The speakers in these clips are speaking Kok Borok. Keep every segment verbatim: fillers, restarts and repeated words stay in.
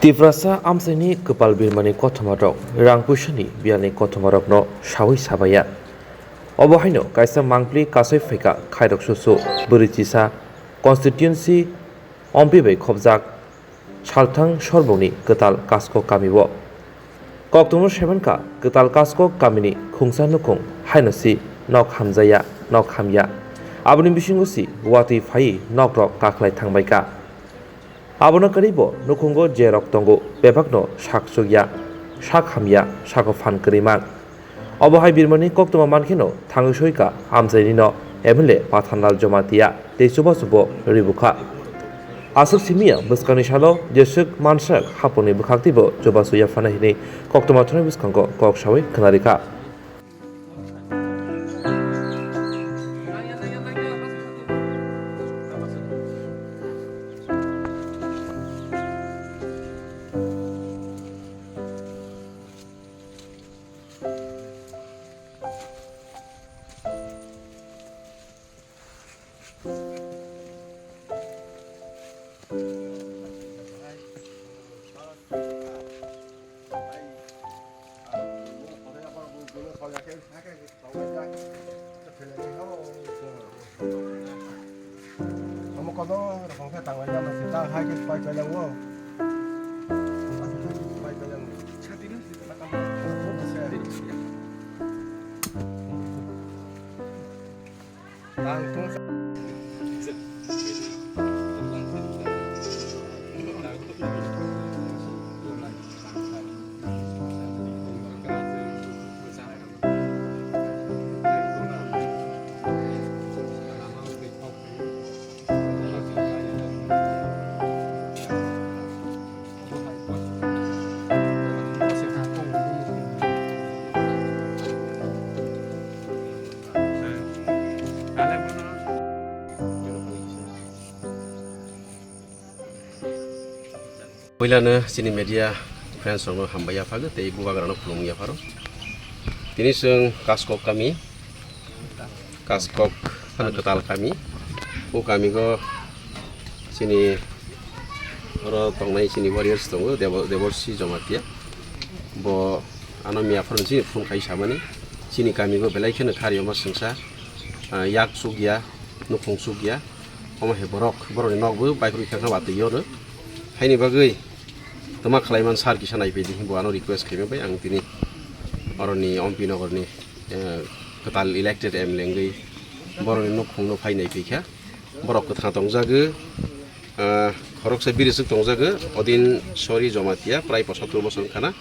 Tiprasa amchaini kwpal birmani kothoma rok rang puisani biyani kothoma rokno sawi sabaya. Obo haino kaisa mangpli kasoi phaika khairok susu bwrwi chisa constituency ompi bai khopjak Salthang Sorbongni kwtal Kaskok kamio. Koktwmano saimankha kwtal Kaskok kamini khungsa nukhung haino si nok hamjaya, nok hamya. Aboni bisingo si watwi phaiwi nokrok kaklai thangbaikha. Abono kwrwibo nukhungo je rok tongo bebakno sak chukya, sak hamya, sako phan kwrwi mang. Obo hai birmani koktwma mankheno thangwi soika amchaini no M L A Pathanlal Jamatia tei chubachubo ribukha. Aswk simiya bwskangni salo jeswk mansak haponi bwkhaktwibo chubachu yaphana hinwi koktwma thani bwskango kok sawi khwnarikha. Omo kono rokong khe tanglaina masi ta hai khe pai kailango. Pai kailango. Tang tong. Puilano chini media friends rokno hambai yaphagwi tei bubagrano khulumwi yapharo. Tini chwng Kaskok kami, Kaskok ano kwtal kami. O kamigo chini oro tongnai chini warriors tongo, Debo-, Deborsi Jamatia. Bo ano miyaphoro chini phone khai samani. Chini kamigo belai kheno khariyoma swngsa, ah, yak chukya, nukhung chukya. Omo hai borok, borokni nokbo baikrwi thangkha watwi ono. Haini bagwi twma khlaiman sir kisa naiphidi, bo ano request khaima bai ang tini oroni Ompi Nogorni, eh, kwtal elected M L A wngwi borokni nukhungno phai naiphikha. Borok kwthang tongjago, eh, khoroksa biriswk tongjago, Odin Sori Jamatia, prai posattor bosor wngkhana.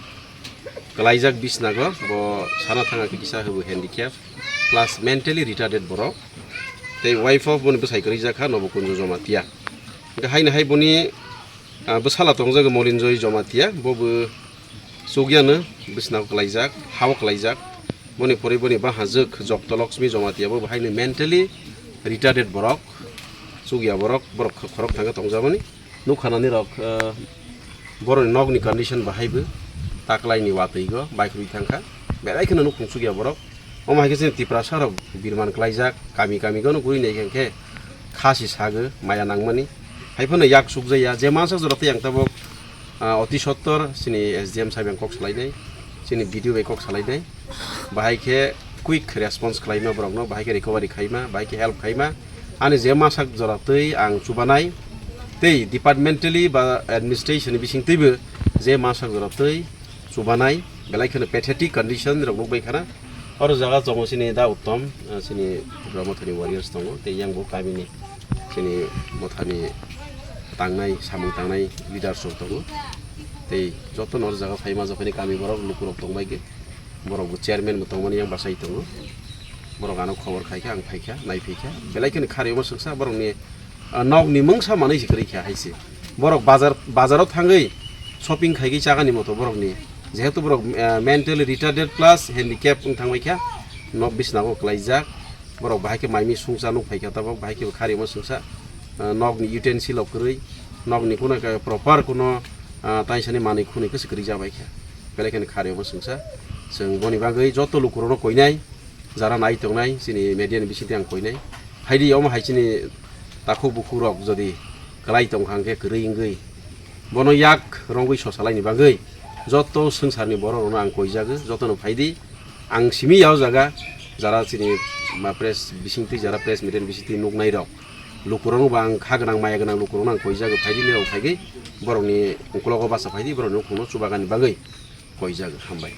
Kwlaijak bisnago, bo sana thangkha kisa hwbo handicap, plus mentally retarded borok. Tei wife of boni bwsai kwrwi jak kha Nobo Kunjo Jamatia. Hwnkhe haino hai boni, ah, bwsala tongjago Molinjoy Jamatia, bo bo chukyano bisnago kwlaijak, hao kwlaijak. Boni pore boni bahajwk Jokto Lakshmi Jamatia, bo bo haino mentally retarded borok, chukya borok, borok khorok thangkhe tongjamani. Nukhanani rok, eh, borokni nokni condition bahai bo taklaini watwi go baikrwi thangkha. Belai kheno nukhung chukya borok. Omo hai khe chini Tiprasa rok birman klaijak, kami kami gono guri nai khe khasi sago maya nangmani. Hai phano yak sukjaya, je mansak jora tei ang tabok, ah, oti sottor chini S D M sahib ang kok salainai, chini B D O bai kok salainai. Bahai khe quick response khlaima borokno, bahai khe recovery khaima, bahai khe help khaima. Ani je masak jora twi ang chubanai, tei departmentally ba administration ni bising twibo je masak jora twi chubanai, belai kheno pathetic condition rok nukbai khana. Oro jaga tongo chini da Uttom, ah, chini Brahma Thani warriors tongo, tei yang bo kami ni chini mothani tangnai, samung tangnai leaders rok tongo. Tei joto no oro jaga phaima jokhani kami borok lukurok tongbai khe. Borok bo chairman bo tongmani yang bachai tongo. Borok ano khobor khai kha, ang phai kha, nai phai kha. Belai kheno kharwi omo swngsa borokni, ah, nokni mungsa manwi se kwrwi kha hai se. Borok bazar, bazaro thangwi shopping khai khe chagani moto borokni. Jehetu borok, ah, mentally retarded plus handicap wng thangbai kha. Nok bisnago kwlaijak. Borok bahai khe mai mi sungsa nuk phai kha tabok, bahai khe bo kharwi omo swngsa, ah, nokni utensil rok kwrwi, nokni kuno khe proper kuno, ah, taisani manwi khunui khe se kwrwi ja bai kha. Belai kheno kharwi omo swngsa. Chwng boni bagwi joto lukurokno koinai, jara nai tongnai, chini media ni bisingtwi ang koinai. Phaidi omo hai chini takhuk bukhuk rok jodi kwlai tong kha hwnkhe kwrwi wngwi Bono yak rongwi sosalaini bagwi joto swngcharni borok rokno ang koijago, jotono phaidi. Ang simi ya o jaga jara chini ma press bisingtwi, jara press media ni bisingtwi nuknai rok, lukurokno bo ang kha gwnang maya gwnang lukurokno ang koijago, phaidi nirok phaigwi borokni uklogo bacha phaidi, borokni nukhungno chubagani bagwi koijago. Hambai.